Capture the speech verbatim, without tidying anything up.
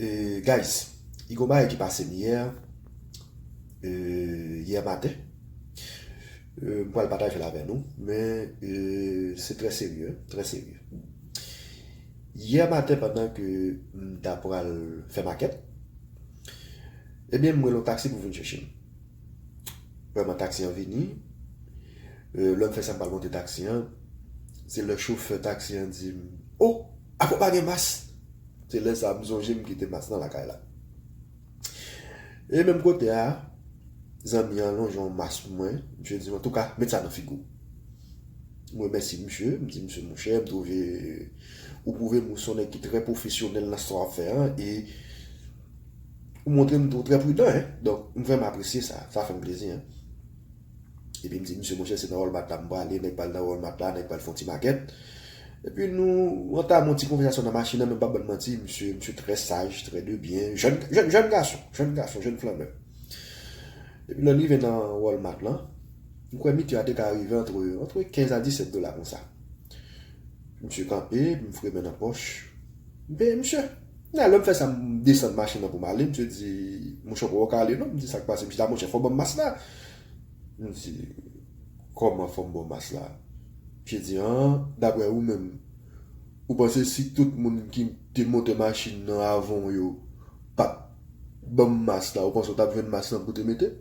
E, guys, i gon bagay ki pase m yè, e, yè maten. E, m pral pataje l avè nou, men e, se trè serye, trè serye. Yè maten, pandan ke m ta pral fè makèt, ebyen, m rele yon taksi pou vin chèche m. Vrèman, taksi an vini. E, lè m fè sa, m pral monte taksi an. Se lè chofè taksi an di m, "O, apa w pa gen mas?" Se lè sa a m sonje m kite mas lan lakay la. E menm kote a, zanmi an lonje yon mas pou mwen. Misye di m, "Antouka, met sa nan figi w." M remèsye misye, m di, "Misye, monchè, m twouve ou pwouve m ou se yon nèg ki trè pwofesyonèl nan sa w ap fè an, e ou montre m tou trè pridan, en." Donk, m vrèman apresye sa, sa fè m plezi, en. Epi m di, "Misye, monchè, se nan Walmart la m prale, nèg pral nan Walmart la, nèg pral fè yon ti makèt." Epi nou antame yon ti konvèsasyon nan machin nan, men m p ap ban n manti, misye, misye trè saj, trè de byen, jèn, jèn, jèn gason, jèn gason, jèn flannè. Epi lè n rive nan Walmart lan, m kwè miti a te ka rive antre, antre kenz a disèt dola konsa. Misye kanpe, m foure men nan pòch. M peye misye. Nan lè m fè sa, m desann machin nan pou m ale, misye di, "Monchè, ou pa ka ale non." M di, "Sa k pase?" Misye di, "A, monchè, fò w ban m mas la." M di, "Kòman fò m ba w mas la?" Misye di, "An, daprè ou menm, ou panse si tout moun ki te monte machin nan avan w yo pa t ban m mas la, ou panse w t ap jwenn mas lan pou te mete?"